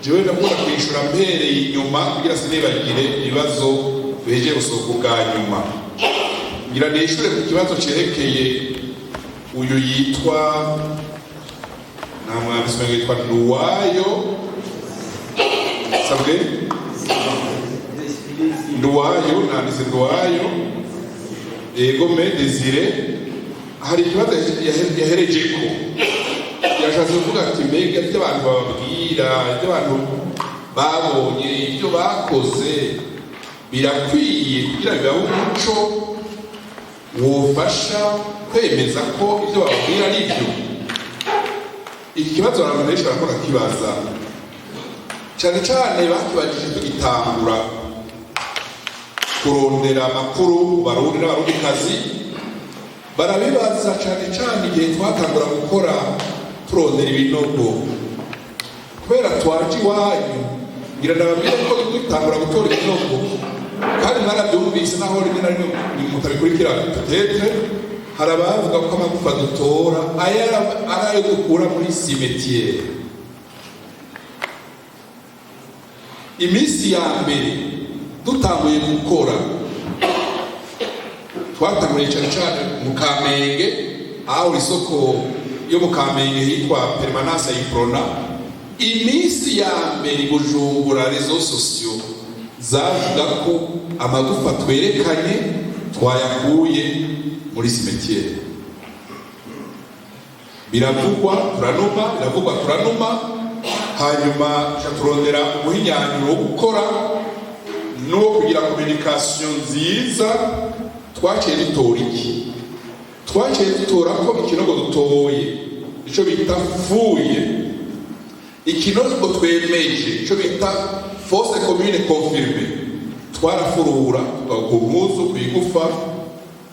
Jewe ndakunda kwishura mpereye inyuma kugira sinibagire ibibazo bejeje gusohoka ubwa nyuma. Ngira nishure ku kibazo cerekeye uyu yitwa, namwanditsi yitwa Nduwayo, sabwe Nduwayo, nanditse Nduwayo Egome Desire. Hari ikibazo yaherejeko, yashatse kuvuga ati: "Mbega ibyo abantu bababwira, ibyo abantu babonye, ibyo bakoze birakwiye kugira bibahe umuco wofasha kwemeza ko ibyo bababwira ari byo?" Iki kibazo abantu benshi barakunda kibaza, cyane cyane bakibajije tugitangura kurondera amakuru ku Barundi n'Abarundikazi. Barabibaza cyane cyane igihe twatangura gukora turondera ibinogo, kubera twaje iwanyu. Ngira ndababwira ko dutangura gutora ibinogo, kandi mwarabyumvise, naho rimwe na rimwe mutabikurikira peut-être, hari abavuga ko amagufa dutora aya ari ayo dukura muri cimetière. Iminsi ya mbere dutanguye gukora, twatanguriye cyane cyane mu Kamenge, aho isoko yo mu Kamenge hitwa permanence ya Uprona. Iminsi ya mbere i Bujumbura, réseaux sociaux zavuga ko amagufa twerekanye twayakuye muri cimetière. Biravugwa turanuma, biravugwa turanuma. Hanyuma tuca turondera umuhinyanyuro wo gukora n'uwo kugira communication nziza. Twaciye dutora iki? Twaciye dutora ko ikinogo dutoye, ico bita fouille, ikinogo twemeje, ico bita fosse commune confirmée, twarafurura ku mpuzu, ku igufa,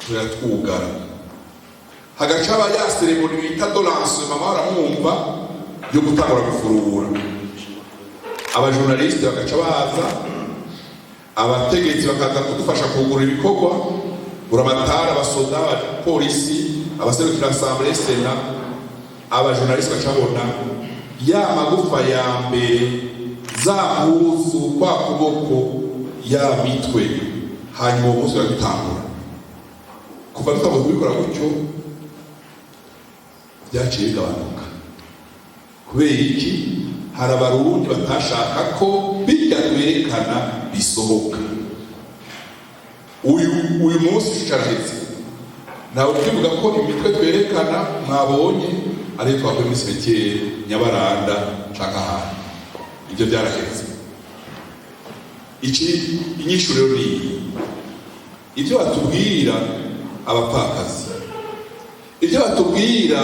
turatwugara. Hagaca aba ya cérémonie bita de lancement, baramwumva, yo gutangura gufurura. Aba journalistes bagaca baza, abategetsi bakaza kudufasha kugura ibikorwa, buramatari, abasoda, abapolisi, abaserukira assemblée, sénat. Aba journalistes bacabona ya magufa ya mbere, za mpuzu, kwa kuboko, ya mitwe. Hanyuma uwo munsi uragitangura. Kuva dutanguye kubikora gutyo, byaciye bigabanuka. Kubera iki? Hari Abarundi batashaka ko bijya twerekana bisohoka. Uyu munsi caraheze, ntawe ukivuga ko imitwe twerekana mwabonye ariyo twakuye muri cimetière Nyabaranda canke ahandi. Ibyo byaraheze. Iki inyishu rero ni iyi: ibyo batubwira abapfakazi, ibyo batubwira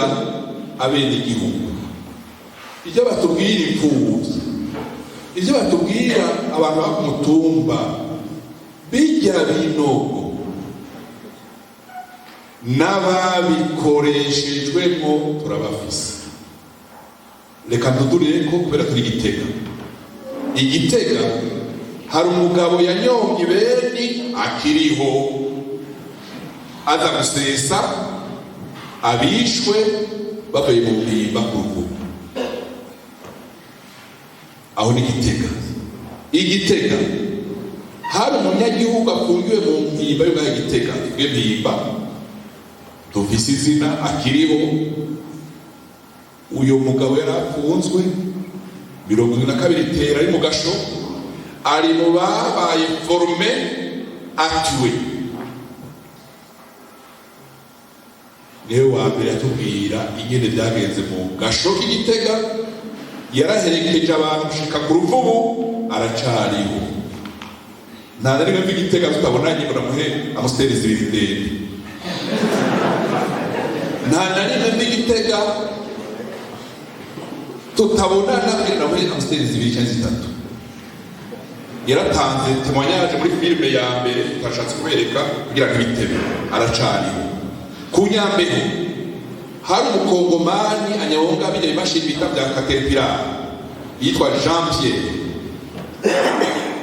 abenegihugu, ibyo batubwira imfubyi, ibyo batubwira abantu bo ku mutumba, bijya binogo n'ababikoreshejwemo turabafise. Reka ndudurire ko kubera turi Gitega, Igitega hari umugabo yanyonga ibeni akiriho, aza gusesa abishwe bavuye mu Mpimba ku Ruvubu. Aho ni Gitega. Igitega hari umunyagihugu afungiwe mu Mpimba yo ngaha Gitega, tuvuge Mpimba, dufise izina, akiriho. Uyu mugabo yari afunzwe 72 tera, ari mu gasho, ari mu babaye formés à tuer. Niwe wa mbere yatubwira ingene byagenze mu gasho k'Igitega. Yaraherekeje abantu gushika ku Ruvubu, aracariho. Nta na rimwe mva Igitega tutabonanye ngo namuhe Amstel zibiri ndende. Nta na rimwe mva Igitega tutabonana kugira namuhe Amstel zibiri cyangwa zitatu. Yaratanze témoignage muri filime ya mbere tutashatse kubereka kugira ngo ibitebe. Aracariho. Ku Nyambeho hari umukongomani anyonga bijya bimashini bita bya Caterpillar, yitwa Jean Pierre,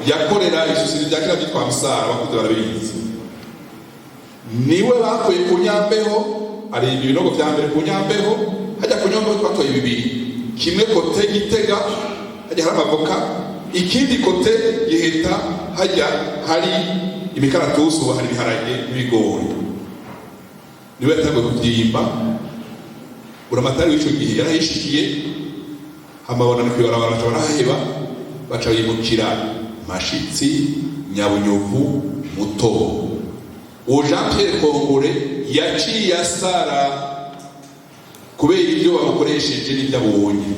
yakorera isosiyete bya kera byitwa Musara, abakuze barabizi. Niwe bakuye ku Nyambeho, arimba ibinogo vya mbere ku Nyambeho. Hajya ku Nyambeho twatoye bibiri: kimwe côté Gitega, hajya hari amavoka, ikindi côté Giheta, hajya hari imikaratusi, ubu hari ibiharage n'ibigori. Niwe yatanguye kuvyimba. Buramatari w'ico gihe yarahishikiye, hamabona no kwibarabara, baca baraheba, baca bimukira Mashitsi, Nyabunyovu, Mutobo. Uwo Jean Pierre Kongore yaciye asara kubera ibyo bamukoresheje n'ibyo abonye,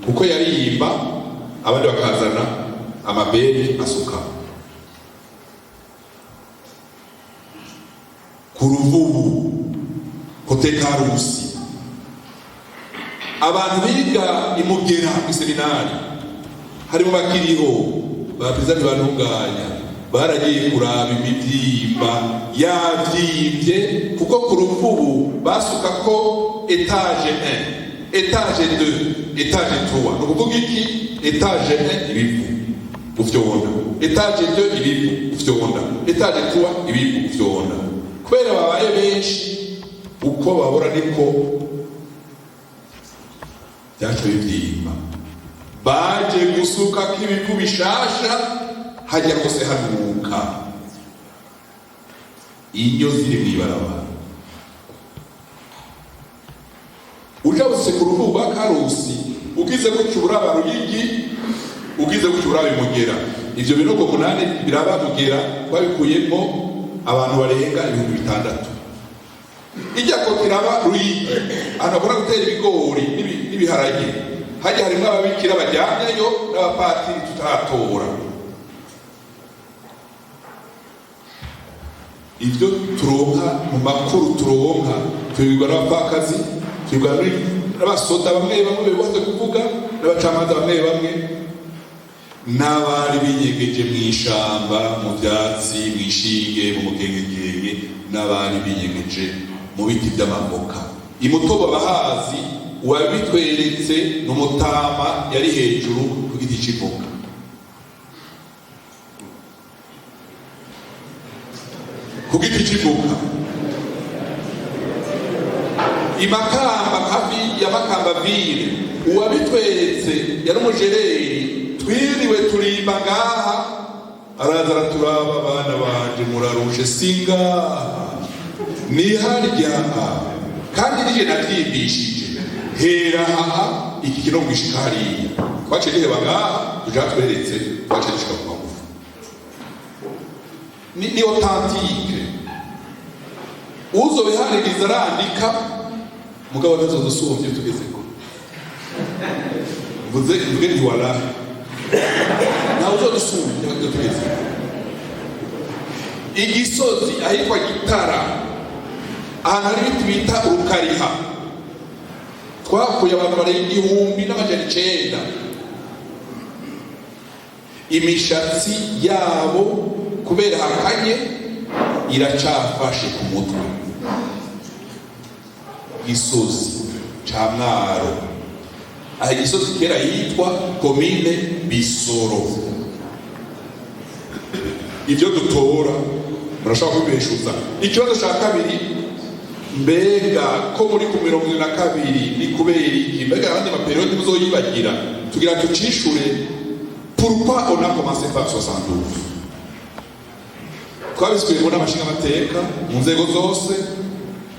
kuko yaririmba abandi bakazana amabere asuka ku Ruvubu, côté Karusi. Abantu biga imugera mu seminari harimo bakiriho ba perezida ntibantunganya, baragiye kuraba imibyimba yavyimbye, kuko ku Ruvubu basuka ko étage 1, étage 2, étage 3. Ni ukuvuga iki? Étage 1 ibivu ufyonda, étage 2 ibivu ufyonda, étage 3 ibivu ufyonda. Kubera babaye benshi, uko babura niko byaca bibyimba. Baje gusuka k'ibivu bishasha, hajya hose hanuka inyo ziri mw'ibarabara. Ujabutse ku Ruvubu rwa Karusi, ugize gutyo uraba Ruyigi, ugize gutyo uraba Imugera. Ivyo binogo munani biraba Mugera twabikuyemo abantu barenga 6000. Ijya ko kiraba Ruyigi, ahantu bakunda gutera ibigori n'ibiharage, hajya harimwo ababikira bajyanyeyo n'abapatiri tutaratora. Ibyo turonka mu makuru turonka tubibwa n'abapfakazi, tubibwa n'abasoda bamwe bamwe bibuze kuvuga, n'abacamanza bamwe bamwe, n'abari binyegeje mu ishamba, mu byatsi, mu ishinge, mu mugengegenge, n'abari binyegeje mu biti by'amavoka imutobo. Bahazi uwabitweretse ni umutama yari hejuru ku giti c'ivoka. Ku giti c'ivoka imakamba, hafi ya Makamba ville, uwabitweretse yari umujereri. Twiriwe turimba ngaha, araza araturaba: "Abana banje, murarushe, singaha ni harya, kandi nije navyimbishije, hera aha iki kino gushika hariya." Twaciye duheba ngaha tuja tweretse, twaciye dushika ku magufa. Ni authentique, uzobihaririza arandika, mugabo ntazodusumvye tugezeko. Mvuze mvuge nti walahi, ntawe uzodusumvya ibyo tugezeko. Igisozi ahitwa Gitara, ahantu hari ibiti bita urukariha, twakuye abantu barenga 1900. Imishatsi yabo, kubera hakanye, iracafashe ku mutwe. Gisozi ca Mwaro, aha Gisozi kera yitwa komine Bisoro. Ibyo dutora murashobora kubibeshuza. Ikibazo cya kabiri: mbega ko muri ku 72 ni kubera iki? Mbega ayandi ma périodes muzoyibagira? Tugira tucishure. Pourquoi on a commencé par 72? Twabisubiyemo n'amashingamateka mu nzego zose,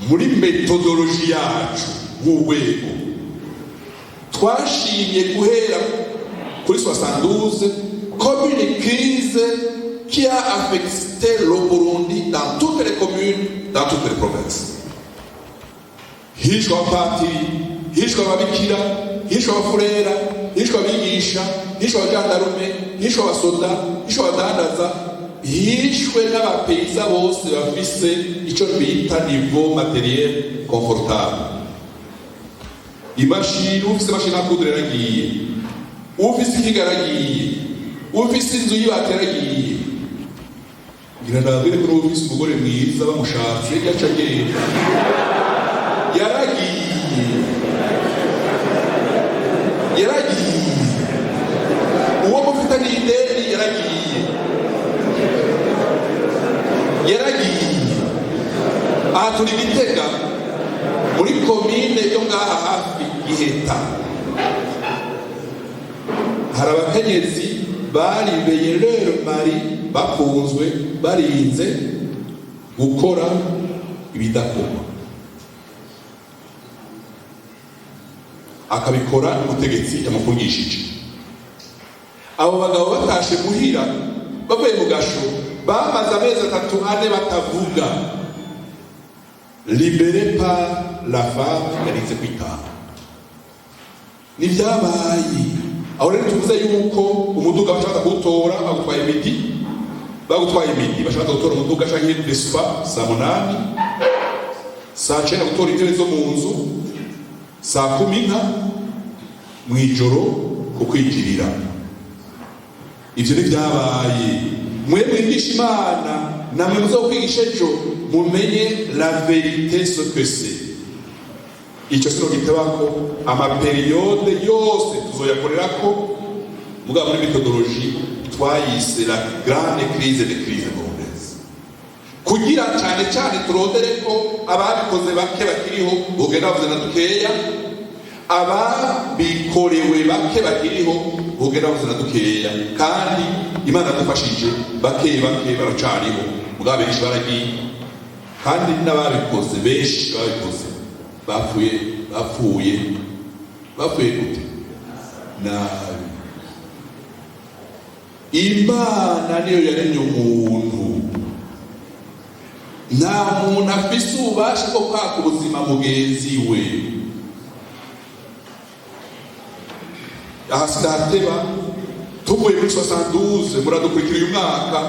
muri méthodologie yacu nk'urwego twashimye guhera kuri 72 comme une crise qui a affecté le Burundi dans toutes les communes, dans toutes les provinces. Hishwe abapatiri, hishwe ababikira, hishwe abafurera, hishwe abigisha, hishwe abajandarume, hishwe abasoda, hishwe abadandaza, hishwe n'aba paysans bose bafise ico bita niveau matériel confortable. Imashini, ufise imashini à coudre yaragiye, ufise ikiga yaragiye, ufise inzu y'ibati yaragiye. Ngira ndababwire ko n'ufise umugore mwiza bamushatse yaca agenda, yaragiye, yaragiye. Uwo mufitanye ideni yaragiye, yaragiye. Aha turi Gitega, muri komine yo ngaha hafi Giheta, hari abakenyezi baribeye rero mari bafunzwe, barinze gukora ibidakorwa, akabikora umutegetsi yamufungishije. Abo bagabo batashe muhira bavuye mu gasho, bamaze amezi 3, 4 batavuga. Libéré par la femme yarinze kwitanga, nivyabaye. Aho rero tuvuze yuko umuduga bashaka kuwutora bagutwaye imiti, bagutwaye imiti, bashaka gutora umuduga canke Vespa saa 8, saa 9 gutora intebe zo mu nzu, saa 10 inka mw'ijoro kukwinjirira. Ivyo ntibyabaye. Mwe mwigisha Imana, namwe muzokwigisha ejo, mumenye la vérité, ce que c'est. Icyo sino gitebako, ama périodes yose tuzoyakorerako. Mugabo muri méthodologie twayise la grande crise de crise burundaise, kugira cyane cyane turondere ko ababikoze bake bakiriho bogenda bavuze na dukeya, ababikorewe bake bakiriho bogenda bavuze na dukeya. Kandi Imana yadufashije, bake bake baracariho, mugabo benshi baragiye. Kandi n'ababikoze, benshi babikoze bapfuye. Bapfuye, bapfuye gute? Nabi. Imana niyo yaremye umuntu. Nta muntu afise ububasha bwo kwaka ubuzima mugenzi we. Aha sindateba, tuvuye muri 72, muradukurikira, uyu mwaka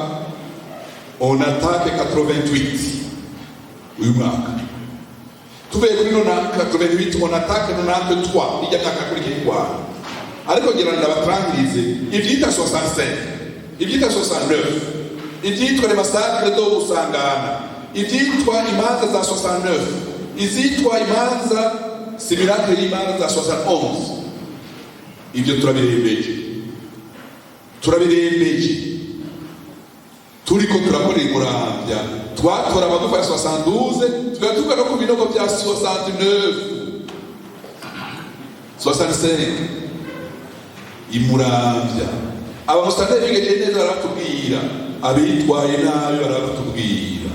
on attaque 88. Uyu mwaka tuvuye kuri nona 88, on attaque 93, ijya myaka akurikiye ingwano. Ariko ngira ndabatrangirize ivyita 65, ivyita 69, ivyitwa les massacres de Busangana, ivyitwa imanza za 69, izitwa imanza simulacre y'imanza za 71. Ibyo turabirembeje, turabirembeje. Turiko turakorera Imuramvya, twatora amagufa ya 72, tukaba no ku binogo bya 69, 65 Imuramvya. Abamusitanteri bigejeje neza baratubwira, abitwaye nabi barabatubwira.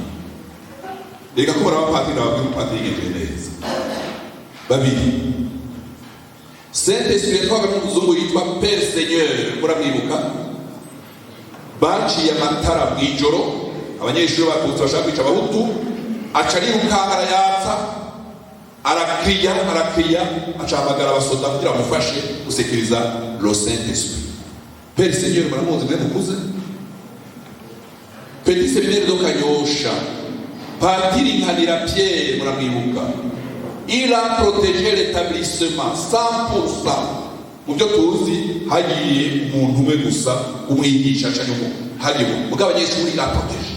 Reka ko barabapatiri, babwira umupatiri yigejeje neza babiri. Saint Esprit yatwaga n'umuzungu yitwa Père Seigneur, muramwibuka. Baciye amatara mw'ijoro, abanyeshuri batutsi bashaka kwica abahutu, aca arirukanka, arayatsa, arakriya, arakriya, acahamagara abasoda kugira bamufashe gusekiriza le Saint Esprit. Père Seigneur muramuzi mwe mukuze. Petit Séminaire de Kanyosha, Patiri Nkanira Pierre, muramwibuka. Il a protégé l'établissement 100%. Mu byo tuzi, hagiye umuntu umwe gusa, umwigisha canke hagiye, mugabo abanyeshuri il a protégé.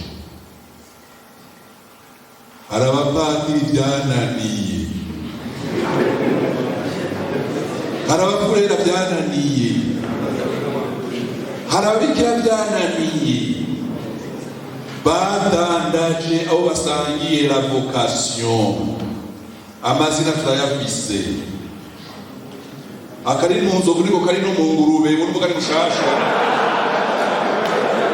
Hari abapadiri byananiye, hari abafurera byananiye, hari ababikira byananiye, badandaje abo basangiye la vocation. Amazina turayafise. Akari mu nzovu niko kari no mu ngurube, urumva kari mushasha.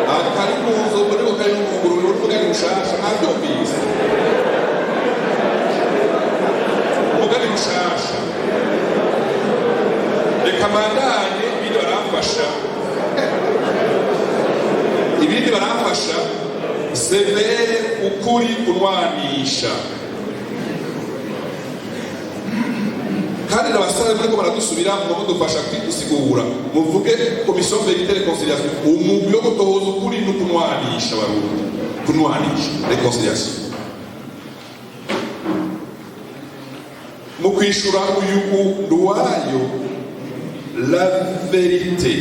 Akari mu nzovu niko kari no mu ngurube, urumva kari mushasha. Mwabyumvise, umugani mushasha. Reka mandanye, ibindi baramfasha, ibindi baramfasha. Severe ukuri kunwanisha. Kandi n'abasaza muriko baradusubira ngo mudufasha gusigura, muvuge commission vérité réconciliation, umugwi wo gutohoza ukuri no kunwanisha Abarundi, kunwanisha, réconciliation. Mu kwishura uyu Nduwayo, la vérité,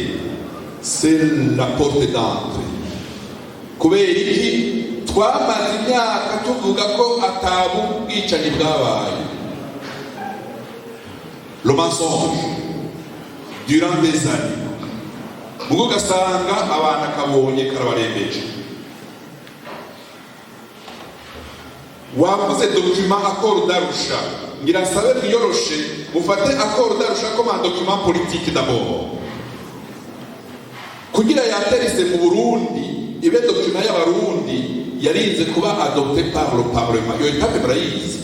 c'est la porte d'entrée. Kubera iki twamaze imyaka tuvuga ko atabu bwicanyi bwabaye? Le mensonge durant des années, ubwo ugasanga abantu akabonye karabarembeje. Wavuze document accord d'Arusha. Ngira nsabe mwiyoroshe, mufate accord d'Arusha comme un document politique d'abord, kugira yaterise mu Burundi, ibe document y'Abarundi, yarinze kuba adopté par le Parlement. Iyo étape murayizi,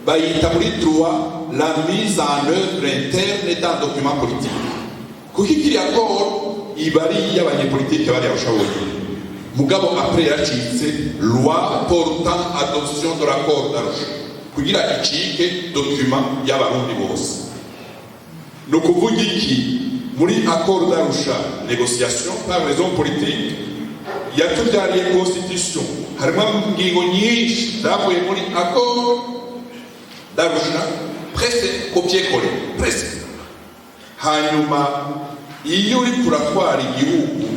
bayita muri droit la mise en œuvre interne d'un document politique, kuko ikiri accord iba ari iy'abanyepolitike bari Arusha bonyine. Mugabo après yaracitse loi portant adoption de l'accord d'Arusha, kugira icike document y'Abarundi bose. Ni ukuvuga iki? Muri accord d'Arusha, négociation par les hommes politiques yatubyariye constitution. Harimo ingingo nyinshi zavuye muri accord d'Arusha, presque copier-coller, presque. Hanyuma iyo uri kuratwara igihugu,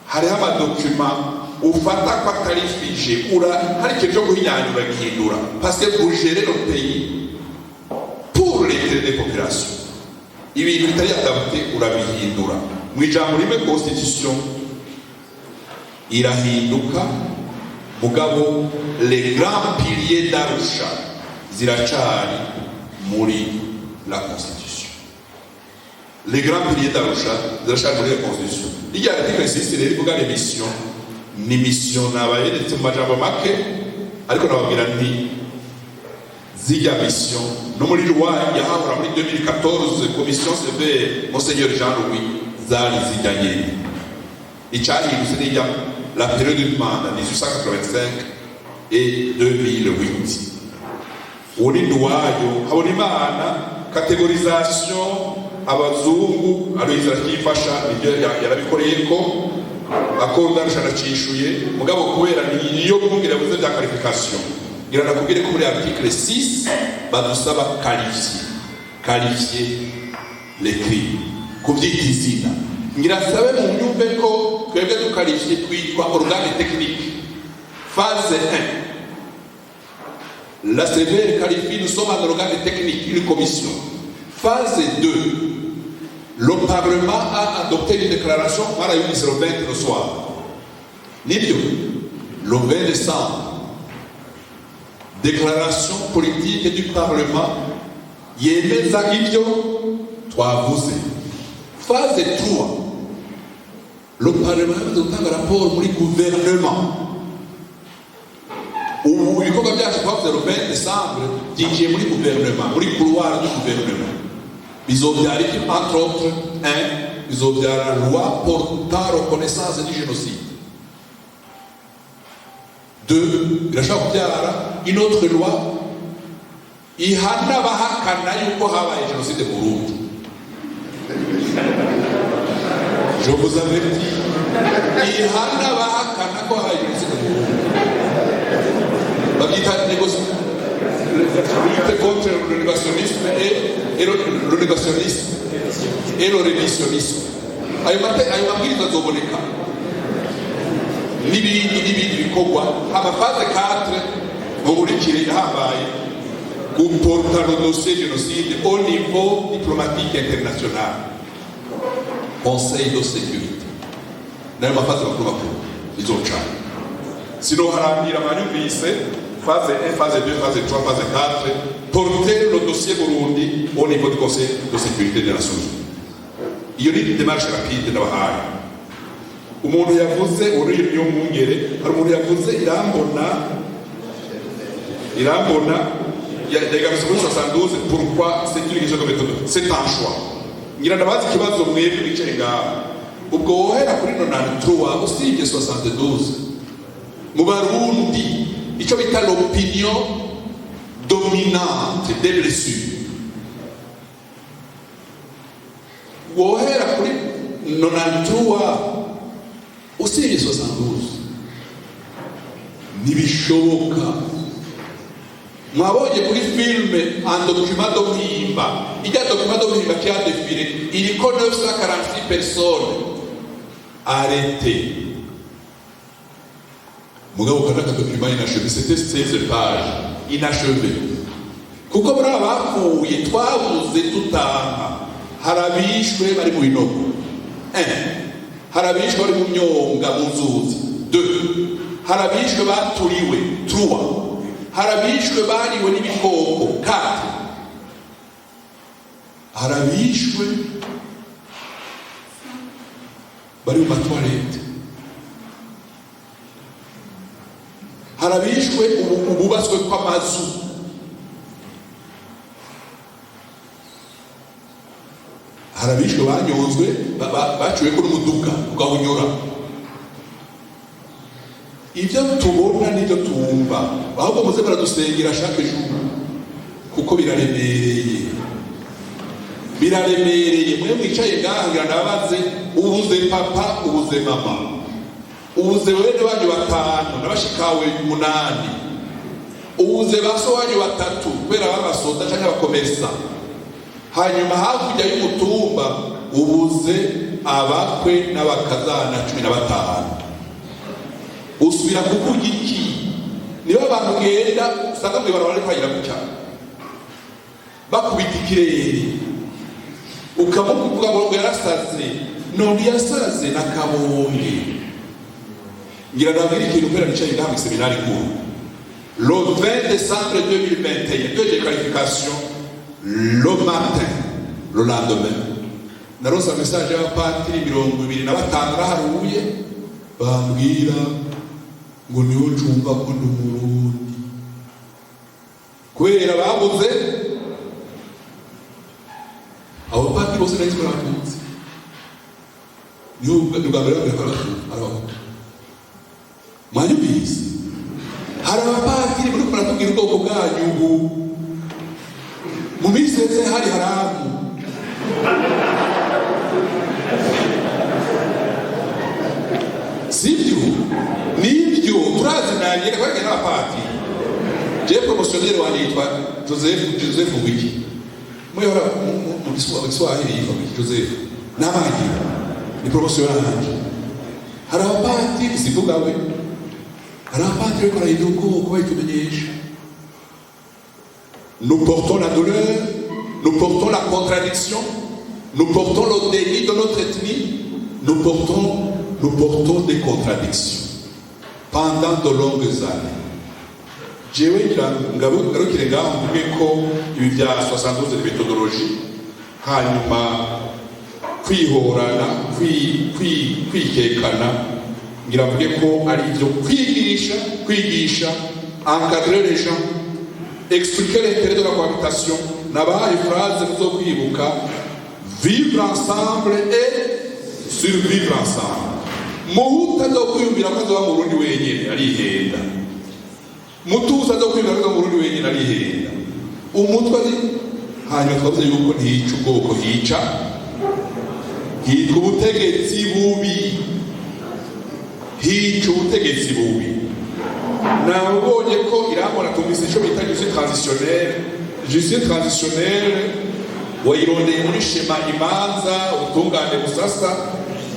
hariho ama documents ufata ko atari figé, ura hari ikintu cyo guhinyanyura, gihindura, parce que vous gérez le pays pour l'intérêt des populations. Ibintu bitari adapté urabihindura. Mu ijambo rimwe, constitution irahinduka, mugabo les grands piliers d'Arusha ziracari muri la constitution. Les grands piliers d'Arusha ziracari muri la constitution. Irya article 6 rero ivuga les missions, ni mission nabayeretse mu majambo make, ariko nababwira nti zirya mission no muri loi yahahora muri 2014, commission CVR, Monseigneur Jean Louis, zari zijya nyene. Icyahindutse n'ijya la période du mandat 1885 et 2008. Uwo ni Nduwayo Habonimana. Catégorisation, abazungu, Aloyizi aracyifasha, nibyo yarabikoreye ko accord d'Arusha aracishuye. Mugabo kubera niyo mwungere yavuze bya qualification, ngira nakubwire ko muri article 6 badusaba qualifier les crimes, kuvyita izina. Ngira nsabe mu myumve ko twebwe du qualifier twitwa organe technique. Phase 1, la CVR qualifie: nous sommes un organe technique, une commission. Phase 2, le Parlement a adopté une déclaration, mwarayumvise le 20 le soir, nibyo, le 20 décembre, déclaration politique du Parlement yemeza ibyo twavuze. Phase 3, le Parlement yamaze gutanga rapport muri gouvernement. Ubu ibikorwa byacu twavuze le 20 décembre byinjiye muri gouvernement, muri couloir du gouvernement. Bizobyara iki? Entre autres, un, bizobyara loi portant reconnaissance du génocide. Deux, birashobora kubyara une autre loi ihana abahakana yuko habaye jenoside mu Burundi. Je vous avertis, ihana abahakana ko habaye jenoside mu Burundi, babyita lutte contre le négationnisme et le négationnisme et le révisionnisme. Ayo mabwiriza azoboneka n'ibindi n'ibindi bikorwa. Hama phase 4, muburikire, ihambaye, gu porter le dossier génocide au niveau diplomatique international, Conseil de sécurité. Nayo ma phases makuru makuru izocana, sinoharambira. Mwanyumvise phase 1, phase 2, phase 3, phase 4, porter le dossier Burundi au niveau du Conseil de sécurité des Nations Unies. Iyo ni démarche rapide ndabahaye. Umuntu yavuze uri niyo mwungere, hari umuntu yavuze Irambona, Irambona yagarutse kuri 72. Pourquoi? C'est une question de méthode, c'est un choix. Ngira ndabazi ikibazo mwebwe mwicaye ngaho: ubwo wohera kuri 93 usibye 72, mu Barundi icyo bita l'opinion dominante des blessures, wohera kuri 93 usibye 72? Ntibishoboka. Mwabonye kuri film un document de Mpimba, ijya document de Mpimba qui a défilé, iriko 946 personnes arrêtées. Mugabo kanaka document inachevé, c'était 16 pages, inachevé, kuko muri aba bapfuye twabuze tutanka, hari abishwe bari mu binogo, un, hari abishwe bari mu myonga, mu nzuzi, deux. Hari abishwe baturiwe, trois. Hari abishwe bariwe n'ibikoko, quatre. Hari abishwe bari mu ma toilettes. Hari abishwe ubu bubatswe kw'amazu. Hari abishwe banyonzwe, baciweko n'umuduga ugawunyura. Ibyo tubona n'ibyo twumva, ahubwo muze muradusengera chaque jour, kuko biraremereye, biraremereye. Mwe mwicaye ngaha, ngira ndabaze: ubuze papa, ubuze mama, ubuze bene banyu batanu n'abashikawe munani, ubuze baso wanyu batatu kubera babasoda canke abakomesa, hanyuma hakurya y'umutumba ubuze abakwe n'abakazana 15, usubira kuvuga iki? Niba abantu ugenda usanga mw'ibarabara ariko bagira gutya, bakubita ikirere, ukamuvuga ngo yarasaze. None yasaze na kabonge. Ngira ndabwira ikintu kubera nicaye ngaha mu seminari nkuru. Le 20 décembre 2021, deuxième qualification, le matin, le lendemain naronse message y'abapatiri 25 naharuye, bambwira ngo niho ncumva ko ndi Umurundi, kubera babuze abo bapatiri bose. Nari nzi ko ari Abatutsi, niho bwa mbere bambwira ko ari Abahutu. Mwanyumvise? Hari abapatiri muri muratubwira ubwoko bwanyu. Ubu mu minsi iheze hari haramu. Sibyo? Nibyo, turazinanye twagiye n'abapatiri. Jewe promotionnaire wanjye yitwa Joseph. Joseph wiki muyora mu Giswahili yitwa wiki Joseph n'abagira ni promotion yanjye. Hari abapatiri, sivuga we, hari abapatiri bariko barahindura ubwoko babitumenyesha. Nous portons la douleur, nous portons la contradiction, nous portons le déni de notre ethnie, nous portons des contradictions pendant de longues années. Jewe ngira ngarukire ngaho, mvuge ko ibi bya 72 méthodologie, hanyuma kwihorana, kwikekana, ngira mvuge ko ari ibyo kwigisha, kwigisha, encadrer les gens, expliquer l'intérêt de la cohabitation. Nabahaye phrase muzo kwibuka: vivre ensemble et survivre ensemble. Muhuta azokwiyumvira ko azoba mu Burundi wenyene arihenda, mutusi azokwiyumvira ko azoba mu Burundi wenyene arihenda, umutwe ari. Hanyuma twavuze yuko ntihica ubwoko, hica, hitwa ubutegetsi bubi, hica ubutegetsi bubi. Nabonye ko irambona tumvise icyo bita justice transitionnelle. Justice transitionnelle wayirondeye muri schéma, imanza, ubutungane busasa,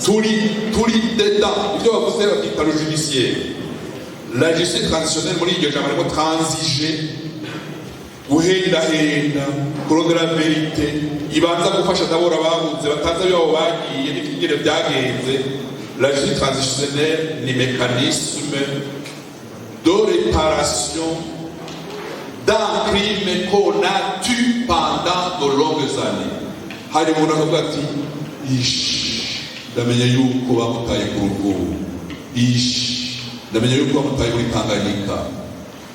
turi dedans. Ibyo bavuze babyita le judiciaire, la justice transitionnelle. Muri iryo jambo harimo transiger, guhendahenda, kurondera vérité ibanza gufasha d'abord ababuze, batazi aho bagiye n'ingene byagenze. La justice transitionnelle ni mécanisme de réparation d'un crime qu'on a tué pendant de longues années. Hari umuntu akavuga ati: "Ish, ndamenya yuko bamutaye ku ruvubu. Ish, ndamenya yuko bamutaye muri Tanganyika.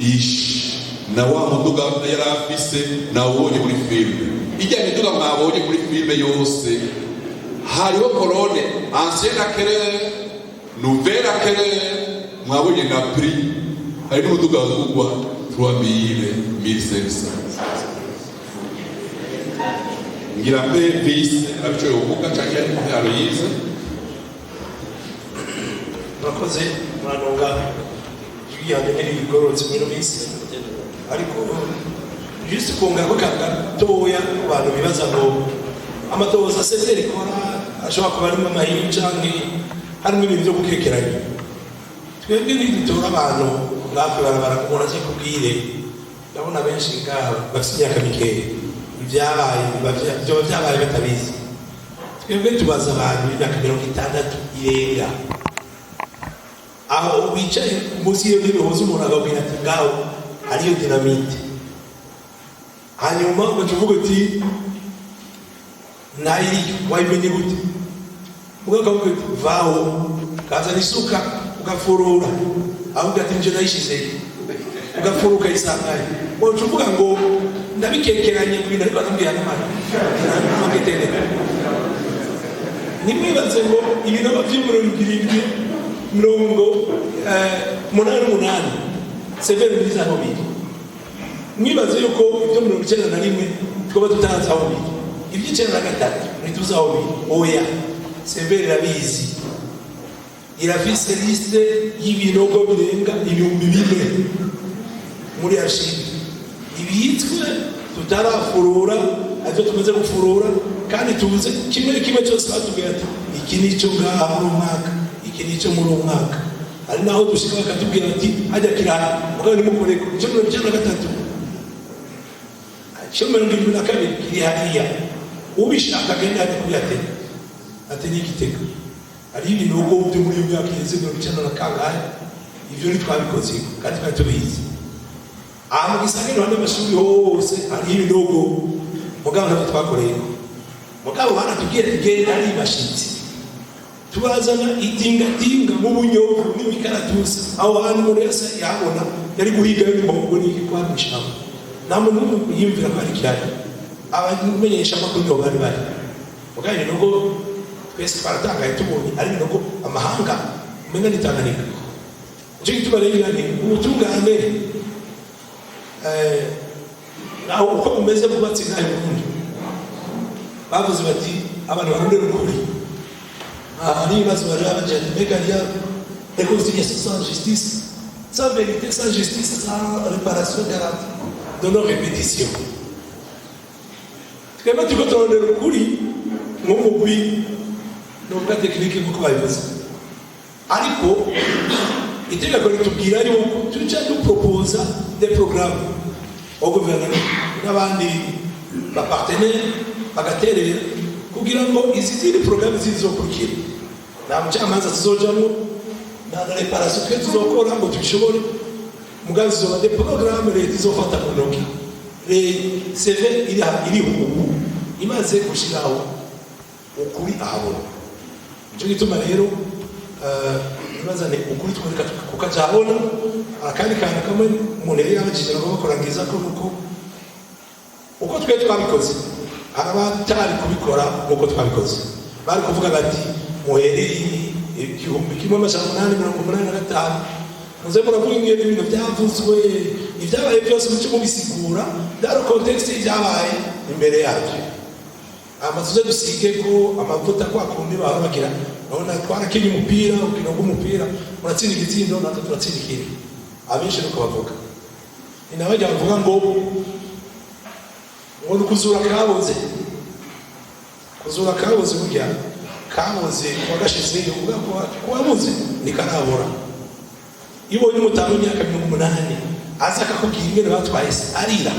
Ish, na wa muduga yari afise nawubonye muri filime." Ijya miduga mwabonye muri filime yose, hariho colonne ancien acquéreur, nouvel acquéreur, mwabonye na prix. Hari n'umuduga ugwa 3000, 1500. Ngira mpe vise abico yovuga canke Aloyize. Murakoze. Murantunga, ijwi ryanjye ntirigororotse muri ino minsi, ariko juste kongera ko kantu gatoya ku bantu bibaza ngo amatohoza CVR ikora ashobora kuba arimo amahinyu canke harimo ibintu byo gukekeranya. Twebwe ntidutora abantu ngaha kw'ibarabara ngo umuntu aze kubwire. Ndabona benshi ngaha bafite imyaka mikeya, ibyabaye byoba byabaye batabizi. Twebwe tubaza abantu b'imyaka 60 irenga. Aho wicaye munsi y'iyo ntebe huza umuntu akabwira ati: "Ngaho hariyo dynamite", hanyuma ugaca uvuga uti: "Ntayiriyo." Wabimenye gute? Ukavuga uti: "Vaho", kazana isuka ugafurura, ahubwo ati: "Nje nayishizeyo", ugafurura ukayisangayo. Woca uvuga ngo ndabikekeranye ku bintu, ariko anambwira n'amaketere. Ntimwibaze ngo ibinogo vy'imirongo 70 88 CVR ntizi aho biri. Mwibaze yuko ibyo 91 twaba tutazi aho biri, iby'93 ntituzi aho biri. Oya, CVR irabizi, irafise liste y'ibinogo birenga 4000 muri archive ibitswe tutarafurura, aribyo tumaze gufurura, kandi tubuze kimwe kimwe cyose. Batubwira ati: "Iki ni cyo ngaha muri uyu mwaka, iki ni cyo muri uyu mwaka." Hari naho dushika bakatubwira ati: "Hajya kirahari, mugabo nimukoreko icyo 93, icyo 72 kiri hariya." Ubishaka agenda hajya kuri atene, atene y'Igitega, hariho ibinogo byo muri iyo myaka iheze, 90 na kangahe. Ibyo ntitwabikoze kandi twari tubizi. Aha mu Gisagara, iruhande y'amashuri hose hariho ibinogo, mugabo ntabwo twakoreye. Mugabo baratubwiye ati: "Genda, hari ibashitsi." Tubazana itingatinga mu bunyovu n'imikaratusi. Aho hantu umuntu wese yabona yari guhigayo n'impongo n'iki kwa mw'ishamba. Nta muntu n'umwe yiyumvira ko hari ikihari. Abamenyesha amakuru niho bari bari. Mugabo ibinogo twese twaratangaye tubonye ari ibinogo amahanga umenga ni Tanganyika. Nicyo gituma rero ngira nti ubutungane naho uko bumeze bwubatse ngaho i Burundi, bavuze bati abantu barondera ukuri. Hari ibibazo bari babaje ati: "Mbega hariya réconciliation sans justice, sans vérité, sans justice, sans réparation garantie de non répétition?" Twebwe turiko turondera ukuri nk'umugwi nuvuga technique nk'uko babivuze, ariko itegeko ritubwira yuko tuca duproposa des programmes au gouvernement n'abandi bapartenaires bagaterera kugira ngo izi zindi programme zizokurikira nta mucamanza tuzojamwo, nta na réparation twe tuzokora ngo tubishobore. Mugabo zizoba des programmes leta izofata mu ntoki. CVR iriho ubu imaze gushiraho ukuri ahabona. Nico gituma rero nibaza ni ukuri twereka kukaja ahabona. Akandi kantu kamwe umuntu yari yabajije ngo bakorangiza ko nuko uko twe twabikoze, hari abatari kubikora nk'uko twabikoze. Bari kuvuga bati: "Muhereye 1885, muze muravuga ingene ibintu byavuzwe, ibyabaye byose muce mubisigura dans le contexte y'ibyabaye imbere yabyo, hama tuze dusige ko amavuta." Kwa kundi bahora bagira, urabona twarakinye umupira, urukino rw'umupira, muratsinda igitsindo, natwe turatsinda ikindi. Abenshi nuko bavuga. Ni nabajya bavuga ngo ni ukuzura kabuze. Kuzura kabuze, burya kabuze wagashizeyo, uvuga ko kuwabuze ntikarabura. Iyo ubonye umutanga w'imyaka 80 aza akakubwira ingene batwaye se arira,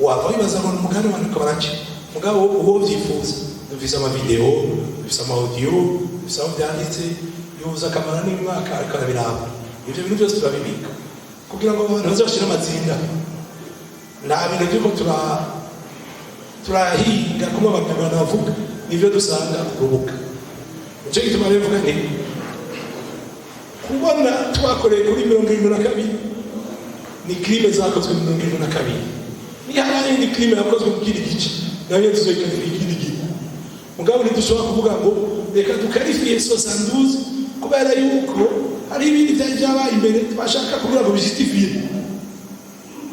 wava wibaza ngo ni umugani wandika baraca. Mugabo uwo byifuza, dufise amavideo, dufise ama audio, dufise aho byanditse, yoza akamara n'umwaka ariko arabiraba. Ibyo bintu byose turabibika kugira ngo abantu baze bashire amazinda. Nta bintu turiko turahiga kuma abanyarwanda bavuga, nivyo dusanga ku rubuga. Nico gituma rero mvuga nti kubona twakoreye kuri 72 ni crime zakozwe 72, nihabaye indi crime yakozwe mu kindi gice, nayo tuzoyiqualifier ikindi gihe. Mugabo ntidushobora kuvuga ngo reka duqualifier 72 kubera yuko hari ibindi byari byabaye imbere twashaka kugira ngo bijustifie.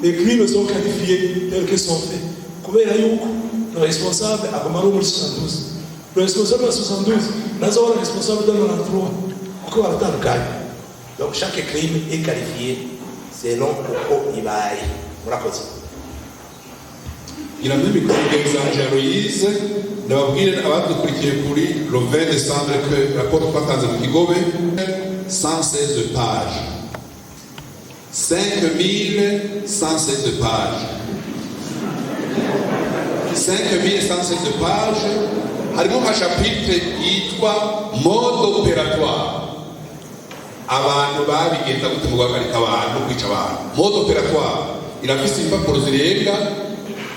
Les crimes sont qualifiés tels que sont faits kubera yuko le responsable aguma ari muri 72, le responsable wa 72 nazo responsable de 93, kuko baratandukanye. Donc chaque crime est qualifié selon uko ibaye. Murakoze. Ngira mbe micro mugenzi wanje Aloise. Ndababwire abadukurikiye kuri le 20 décembre que rapport twatanze mu Kigobe, 116 pages, 5116 pages, 5116 pages. Harimo nka chapitre yitwa "Mode opératoire". Abantu babigenza gute mu guhagarika abantu, kwica abantu? Mode opératoire irafise impapuro zirenga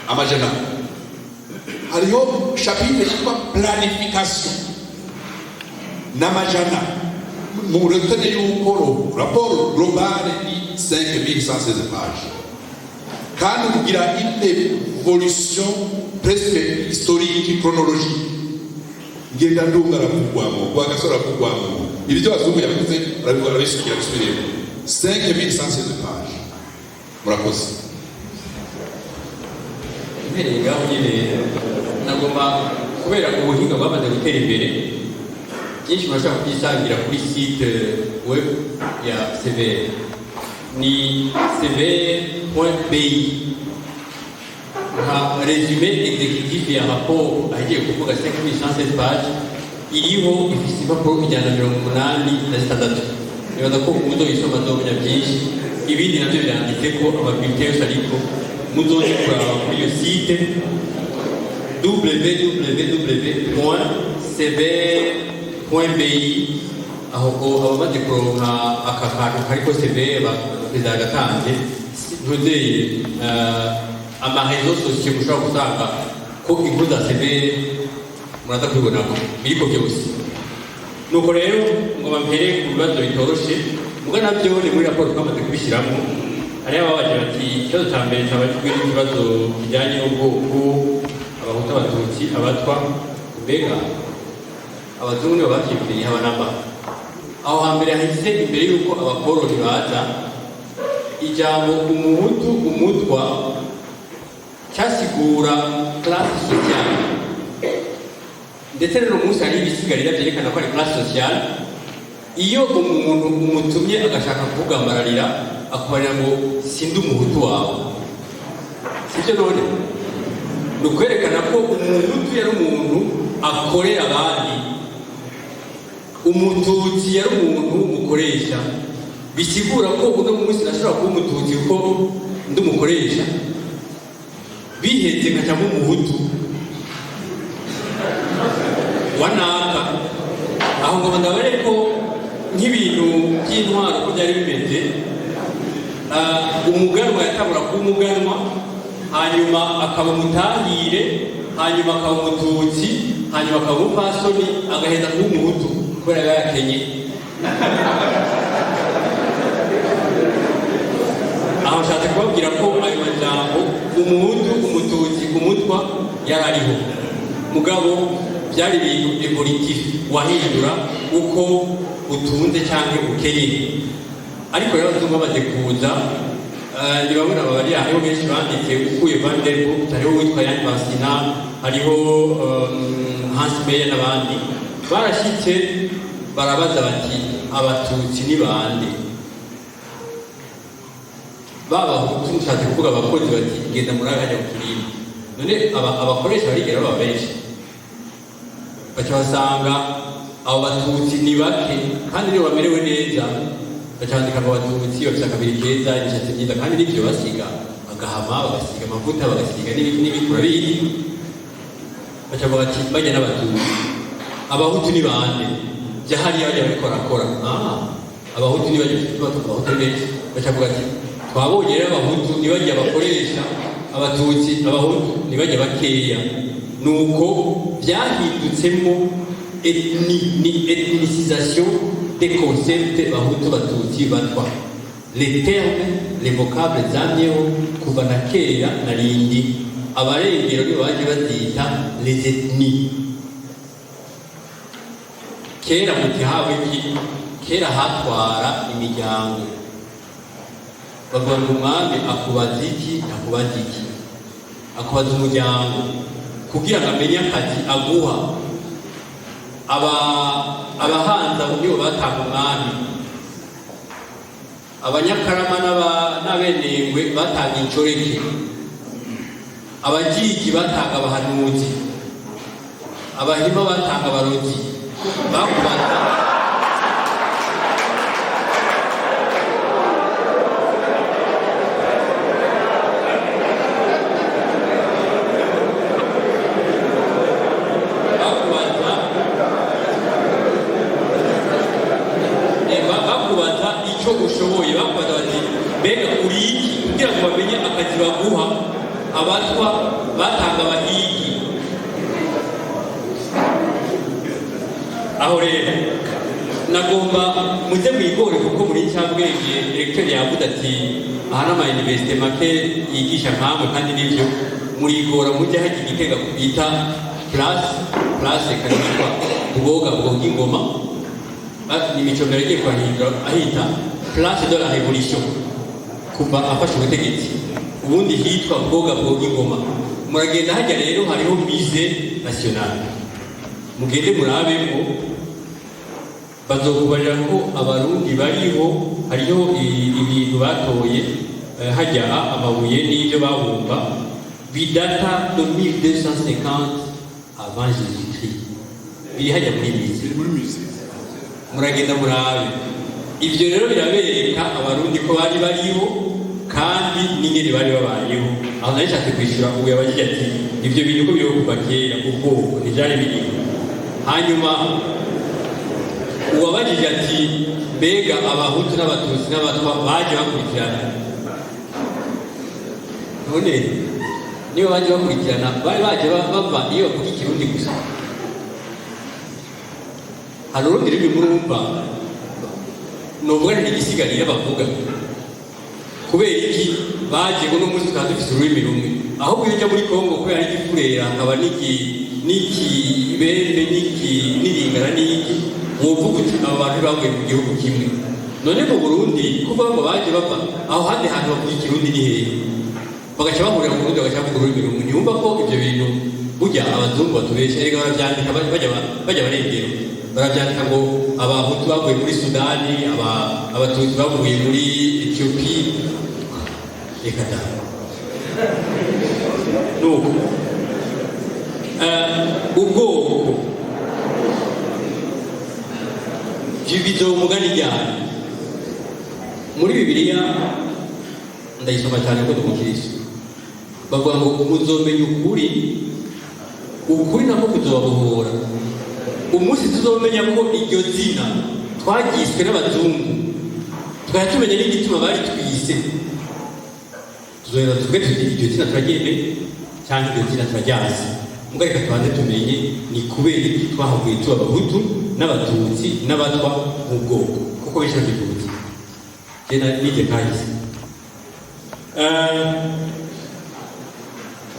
amajana. Hariho chapitre yitwa planification n'amajana. Mu retenez yuko rapport global ni 5116 pages, kandi kugira une évolution presque historique, chronologique. Ngendandumwe aravugwamo, Rwagasore aravugwamo, ibi byo abazungu yavuze arabivuga, arabisukira, bisubiremo. 5116 pages. Murakoze. Mpereye ngaho nyine, nagomba, kubera ubuhinga bwamaze gutera imbere, byinshi murashobora kubyisangira kuri site web ya CVR, ni cvr.bi. Nka résumé exécutif ya rapport agiye kuvuga 5116 pages iriho, ifise impapuro 186. Nibaza ko muzoyisoma azomenya byinshi. Ibindi nabyo biranditse ko amabulletin yose, ariko muzoze kuraba kuri iyo site www.cvr.bi. Aho abamaze kuronka aka kantu kariko CVR, perezida yagatanze, ntuzeye amaréseaux sociaux, mushobora gusanga ko inkuru za CVR muraza kubibonako biriko byose. Nuko rero ngo bampere ku bibazo bitoroshe, muga nabyo ni muri raporo twamaze kubishyiramo. Hariho ababaje bati ikibazo cya mbere cyabajijwe n'ikibazo kijyanye n'ubwoko, Abahutu, Abatutsi, Abatwa. Mbega abazungu nibo bavyivuriye haba namba? Aho hambere hahise, imbere y'uko abakoroni baza, ijambo umuhutu, umutwa cyasigura classe sociale. Ndetse rero umunsi hari ibisigarira byerekana ko ari classe sociale. Iyo umuntu umutumye agashaka kukugambararira, akubarira ngo sindi umuhutu wawe, sibyo? None ni ukwerekana ko umuhutu yari umuntu akorera abandi, umututsi yari umuntu w'umukoresha. Bisigura ko uno munsi nashobora kuba umututsi kuko ndi umukoresha, bihetse nkacamo umuhutu wa naka. Aho ngo ndabare ko nk'ibintu by'intwaro ko byari bimeze, umuganwa yatangura kuba umuganwa, hanyuma akaba umutahire, hanyuma akaba umututsi, hanyuma akaba umupasoni, agaheza kuba umuhutu kubera yaba yakenye. Aho nshatse kubabwira ko ayo majambo umuhutu, umututsi, umutwa yari ariho, mugabo byari ibintu évolutif, wahindura uko utunze cyangwa ukenye. Ariko rero abazungu bamaze kuza, ni bamwe na babari, hariho benshi banditse, ukuye Van der Vogt, hariho uwitwa Jan Vansina, hariho Hans Meyer n'abandi. Barashyitse barabaza bati abatutsi ni bande? Babahutu, nshatse kuvuga abakozi, bati genda muri hajya ku kirimba. None abakoresha barigera baba benshi, baca basanga abo batutsi ni bake kandi nibo bamerewe neza. Baca bandika ngo abatutsi bafite akabiri keza, imishatsi myiza, kandi n'ibyo basiga agahama, bagasiga amavuta, bagasiga n'ibiki n'ibiki, urabizi. Baca bavuga ati bajya n'abatutsi. Abahutu ni bande? Jya hariya bajya bariko barakora. Abahutu ni bajya, abahutu ni benshi. Baca bavuga ati twabonye rero abahutu ntibajya bakoresha abatutsi, abahutu ntibajya bakeya. Nuko byahindutsemo ethnie, ni ethnicisation des concepts bahutu, batutsi, batwa. Les termes, les vocables zamyeho kuva na kera na rindi, abarengero nibo baje bazita les ethnies. Kera muti hawe iki? Kera hatwara imiryango. Bavuga ngo umwami akubaza iki? Ntakubaza iki, akubaza umuryango kugira ngo amenye akazi aguha. Aba abahanza nibo batanga umwami, abanyakarama n'abenengwe batanga incoreke, abajiji batanga abahanuzi, abahima batanga abarozi. Bakubaza bakubaza. umenye akazi baguha, abatwa batanga abahigi. Aho rero nagomba muze mwigore, kuko muri ncabwenge. Recteur yavuze ati aha n'ama université make yigisha nkamwe, kandi nivyo. Murigora mujye hajya Igitega bita place kanitwa Bwoga Bwoga Ingoma. Ni Micombero yagiye kuhahindura ahita Place de la Révolution kuva afashe ubutegetsi. Ubundi hitwa Bwoga Bwoga Ingoma. Muragenda hajya rero, hariho musée national, mugende murabemo, bazokubarira ko Abarundi bariho. Hariho ibintu batoye hajya amabuye n'ibyo babumba bidata de 1250 avant Jésus Christ, biri hajya muri musée. Biri muri musée. Muragenda murabe. Ibyo rero birabereka Abarundi ko bari bariho kandi n'ingene bari babayeho. Aho nari nshatse kwishyura ubu yabagije ati ibyo bintu ko biriho kuva kera, ubwoko ntibyari biriho. Hanyuma uwabajije ati mbega Abahutu n'Abatutsi n'Abatwa baje bakurikirana? None niba baje bakurikirana, bari baje bava iyo bavuga Ikirundi gusa? Hari urundi rurimi murumva novuga nti igisigarira bavuga? Kubera iki baje uno munsi tukaba dufise ururimi rumwe? Ahubwo iyo ujya muri Kongo, kubera ari igifurera, hakaba n'iki n'ikibembe n'iki n'iringana n'iki, wovuga uti aba bantu bavuye mu gihugu kimwe. None mu Burundi kuvuga ngo baje bava aho handi hantu bavuga Ikirundi ni hehe, bagaca bahurira mu Burundi, bagaca bavuga ururimi rumwe? Ntiyumva ko ibyo bintu burya abazungu batubesha? Erega baravyandika, bajya barengera, baravyandika ngo Abahutu bavuye muri Sudani, Abatutsi bavuye muri Etiyopi. Reka da. Nuko ubwoko bizomugani ryari muri Bibiliya? Ndayisoma cyane ko ndi umukristo. Bavuga ngo muzomenya ukuri, ukuri nako kuzobabohora. Umunsi tuzomenya ko iryo zina twaryiswe n'abazungu, tukajya tumenya n'igituma bari twise, tuzohera tuvuge tuti iryo zina turaryemeye cyangwa iryo zina turaryazi. Muga reka tubanze tumenye ni kubera iki twahavuye tuba Abahutu n'Abatutsi n'Abatwa mu bwoko, kuko benshi bakivuze. Jye nije kahise.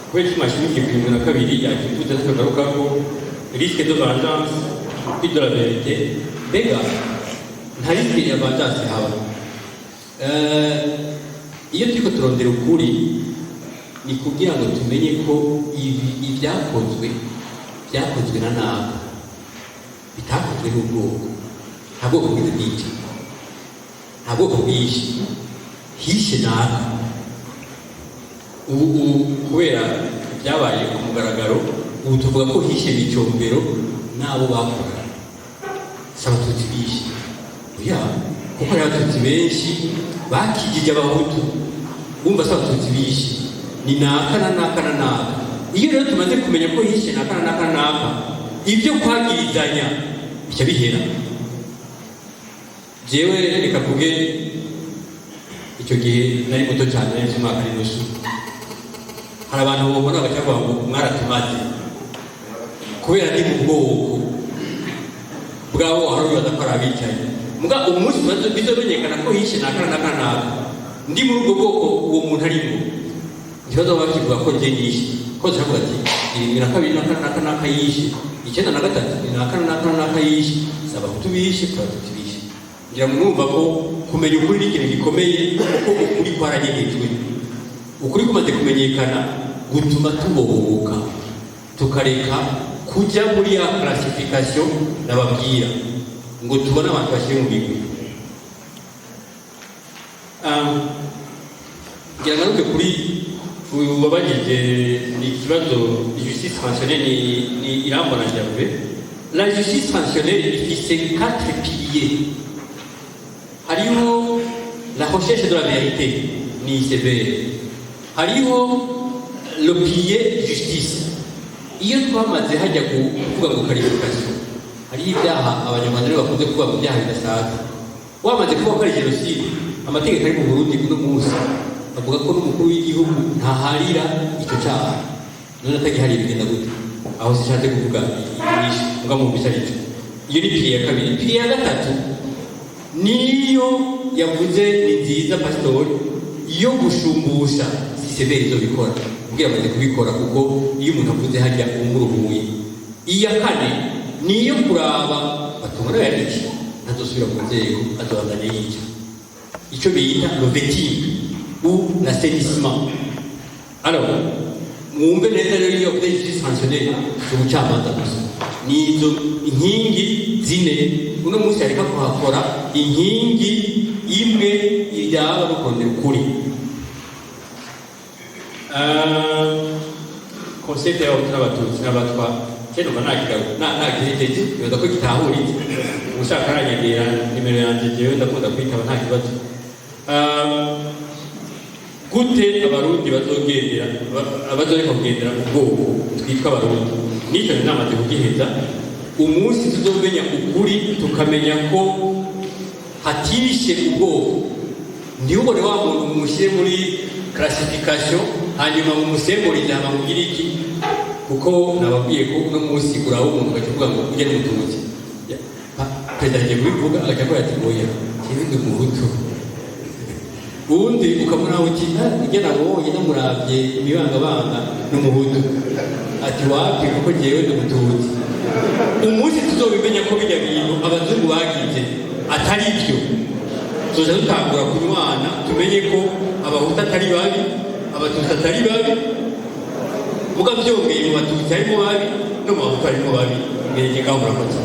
Kubera iki mwashimikiye ku 72? Yakivuze tukagarukako risque de vengeance, prix de la vérité. Mbega nta risque ya vengeance haba? Iyo turiko turondera ukuri, ni kugira ngo tumenye ko ibi ibyakozwe byakozwe na naka, bitakozwe n'ubwoko. Nta bwoko bwize bwica, nta bwoko bwishe, hishe naka. Ubu kubera byabaye ku mugaragaro, ubu tuvuga ko hishe Micombero n'abo bakorana, si Abatutsi bishe. Oya, kuko hari Abatutsi benshi bakijije Abahutu. Wumva si Abatutsi bishe, ni naka na naka na naka. Iyo rero tumaze kumenya ko hishe naka na naka na naka, ibyo kwagirizanya bica bihera. Jewe reka mvuge, icyo gihe nari muto cyane, nari mfite umwaka n'inusu. Hari abantu babona bakavuga ngo mwaratumaze, kubera ni mu bwoko bwabo hari ubibaza ko ari abicaye. Muga umunsi bizomenyekana ko hishe naka na naka na naka, ndi muri ubwo bwoko uwo muntu arimo, ikibazo baba bakivuga ko njye nishe, ko ziravuga ati 72 naka naka naka yishe, 93 ni naka naka naka yishe, si Abahutu bishe, si Abatutsi bishe. Ngira ngo mwumva ko kumenya ukuri ni ikintu gikomeye, kuko ukuri kwaranyegejwe. Ukuri kumaze kumenyekana gutuma tubohoka, tukareka kujya muri ya classification nababwira ngo tubone abantu bashyire mu migwi. Ngira ngaruke kuri uyu wabajije ikibazo justice transitionnelle. Ni Irambona Gervais. La justice transitionnelle ifise quatre piliers. Hariho la recherche de la vérité, ni CVR. Hariho le pilier justice. Iyo twamaze hajya kuvuga ngo qualification, hariho ibyaha Abanyarwanda rero bakunze kuvuga ngo ibyaha bidasaza. Wamaze kuvuga ko ari jenoside, amategeko ari mu Burundi uno munsi Bavuga ko n'umukuru w'igihugu ntaharira icyo cyaha. None atagiharira bigenda gute? Aho sishatse kuvuga inyinshi, muga mwumvise arico. Iyo ni pilier ya kabiri. Pilier ya gatatu niyo yavuze, ni nziza, pasitori, yo gushumbusha. Si CVR izobikora, kugira amaze kubikora, kuko iyo umuntu avuze hajya umuruhuye. Iya kane niyo kuraba batubona yarice, ntazosubira mu nzego, azobandanya yica, icyo bita le vetting ou l'assainissement. Alors mwumve neza rero, iyo bavuze justice transitionnelle, si ubucamanza gusa, ni izo inkingi zine. Uno munsi hareka kuhakora inkingi imwe ijyaba no kurondera ukuri. Concept y'Abahutu n'Abatutsi n'Abatwa kera numva nakihejeje, nibaza ko gitahuritse. Ushaka aranyegera nimero yanjye, jewe ndakunda kwitaba, nta kibazo. Gute Abarundi bazogendera, bazoreka kugendera ubwoko twitwa Abarundi? Nicyo namaze kugiheza. Umunsi tuzomenya ukuri, tukamenya ko hatishe ubwoko, ntihubone wa muntu mumushyire muri classification, hanyuma mumusemburize, hama mugire iki, kuko nababwiye ko uno munsi uraba umuntu ugaca uvuga ngo ujye n'Umututsi. Perezida agiye kubivuga, agaca avuga ati: "Oya, jewe ndi Umuhutu." Uwundi ukabona uti: "Ijya nabonye namuravye imibangabanga n'Umuhutu." Ati: "Wapi, kuko jewe ndi Umututsi." Umunsi tuzobimenya ko bijya bintu abazungu bagize atari byo, tuzoca dutangura kunywana, tumenye ko Abahutu atari babi, Abatutsi atari babi. Muga byongeye, mu Batutsi harimo babi, no mu Bahutu harimo babi. Ngejeje ngaho, murakoze.